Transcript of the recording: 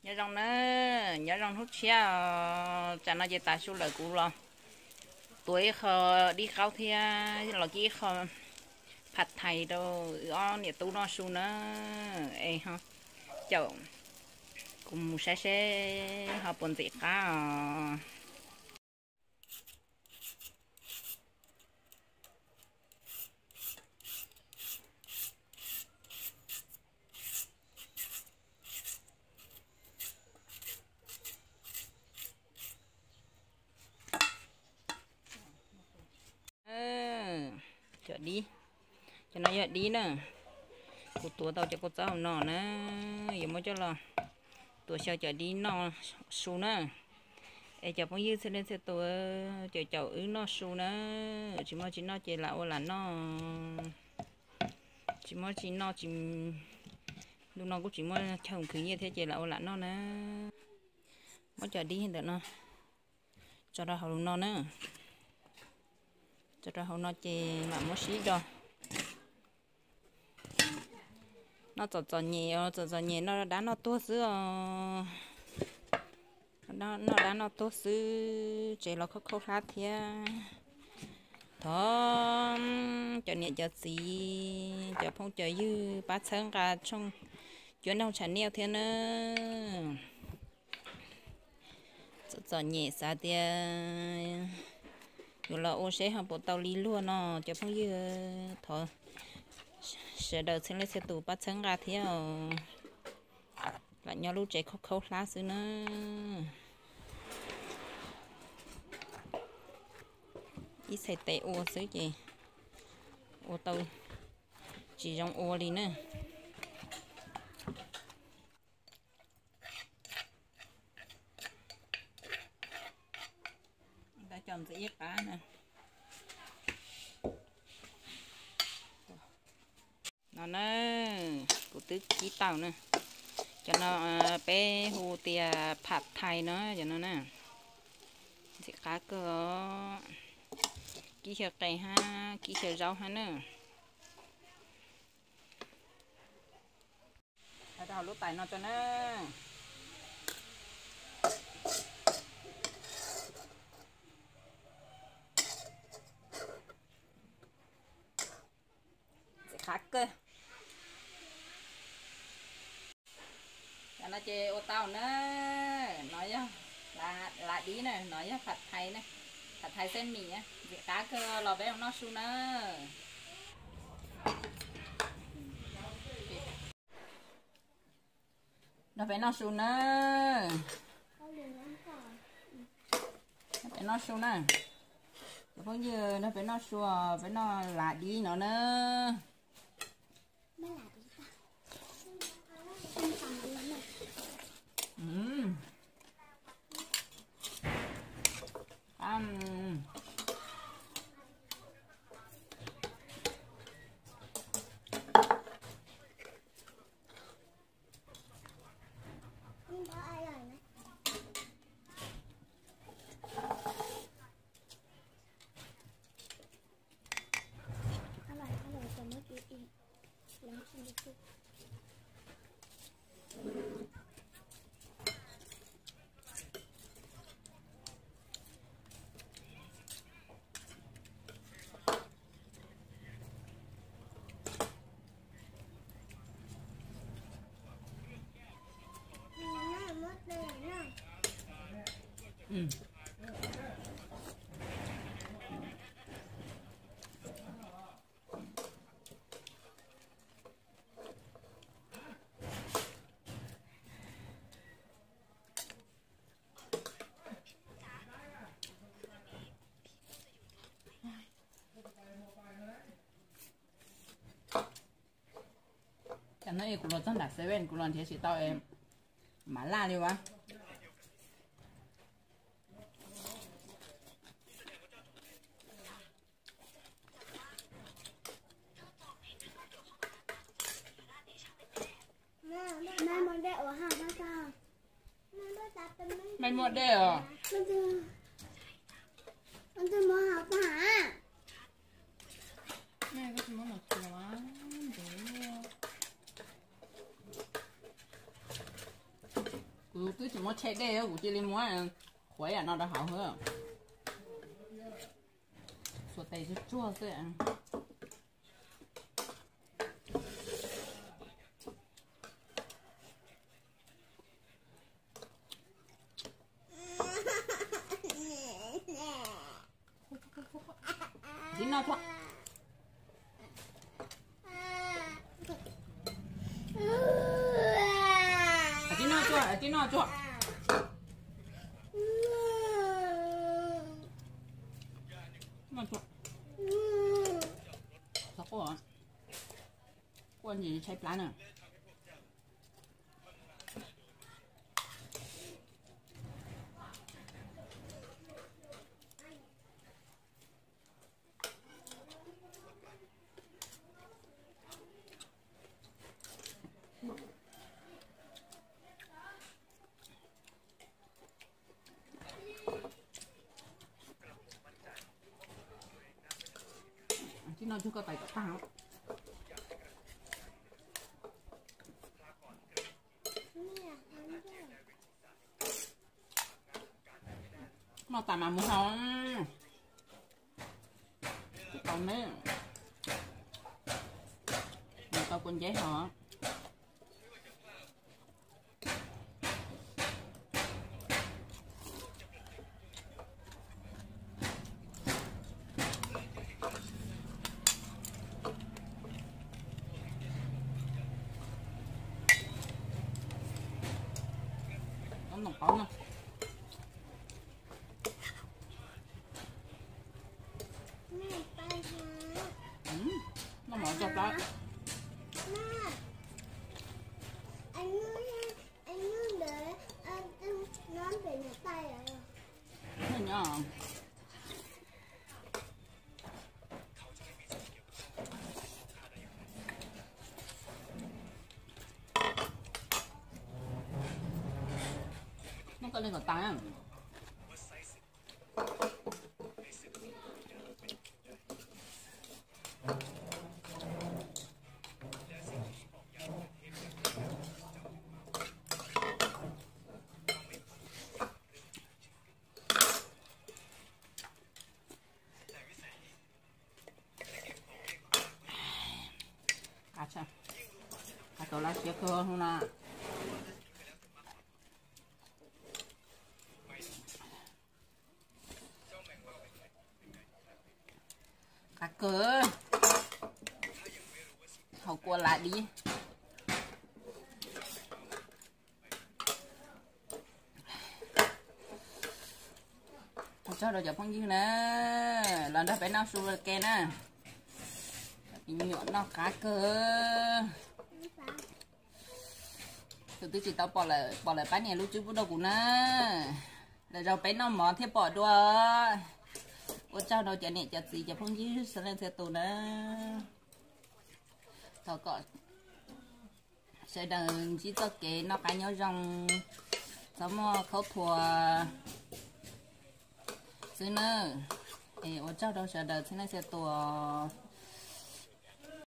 Nyob zoo na, nyob zoo hnub tshiab os. Tsam no ces tav su lawm kuv los tuav ib qho dib qaub thiab los kib ib qho phav thais rau wb ob niam tub noj su na. Es ho caum kuv mus saib seb ho puas ntxim qab os. Cov dib, cov no yog dib na. Kuv tuav tau cov kua txob hauv no na, yuav muab coj los tuav xyaw cov dib noj su na. Es cov phooj ywg txhia leej txhia tus, caum caum wb noj su na. Tsis muaj tsis noj ces lam ua lam noj. Tsis muaj tsis noj, tsis, ntu no kuj tsis muaj chaw khwv nyiaj thiab ces lam ua lam noj na. Muab cov dib ntawm no tso rau hauv no na. Tso rau hauv no ces mam muab sib do. Noj txom txom nyem os, txom txom nyem noj dab noj tuag xwb os. Noj dab noj tuag xwb, tsev los khaub khaub hlab thiab. Thov cov niam cov txiv, cov phooj cov ywg pab txhawb nqa tshooj Cuab Noog Channel thiab na. Txom txom nyem xav tias yuav los ua seb ho puas tau li luag no cov phooj ywg, thov sawv daws txhia leej txhia tus pab txhawb nqa thiab os. Lam nyob lub tsev khaub khaub hlab xwb na. Ib txhais tes ua xwb ces ua tau tsis zoo ua li na. Cov ntxiv ib qab na. No na, kuv twb kib tau na. Cov no peb hu tias pham thais no, cov no na. Ntxim qab kawg, kib xyaw qe hab kib xyaw zaub hab na. Rau hauv lub tais no tso na. Ntxim qab kawg. Cov no ces ua tau na. No yog lav dib na, no yog pham thais na. Pham thais xeeb mis, ntxim qab kawg, los peb mus noj su na. Nrog peb noj su na. Nrog peb noj su na. Cov phooj ywg, nrog peb noj su, peb noj lav dib no na. Tam no kuv los txog nram seven, kuv los nrhiav tsis tau mam laj li as. Maiv muaj dej os. Kuv twb tsis muab tshem dej, kuv cia li muab qhuav yam no rau hauv xwb. Xuas tes tsuag tsuag xwb. Tib noj tsuag. Tib noj tsuag, tib noj tsuag. Noj tsuag. Txhob quaj, quaj ntsis tshaib plab na. Tib noj tsuag koj tais kom tag. Noj tas mas mus haus. Tsis tau neb, mus tau kua nceb hos. Noj qaub no. Noj mov tso plab. Nyob nyob. Noj koj li kom tas. Qab tshaj, qab tau lab siab kawg no. Qab kawg, haus kua lam dib. Ua tsaug rau cov phooj ywg na, los nrog peb noj su ua ke na. Me nyuam noj qab kawg. Tus twb tsis tau pom lawm, pom lawm pab nias lub tswb pub rau kuv na. Lwm zaus peb noj mov thiaj pom dua. Ua tsaug rau cov niam cov txiv cov phooj ywg sawv leej txhia tus na. Thov kom sawv daws ntsib txoj kev noj qab nyob zoo, txhob muaj khaub thuas xwb nawb. Es ua tsaug rau sawv daws txhia leej txhia tus.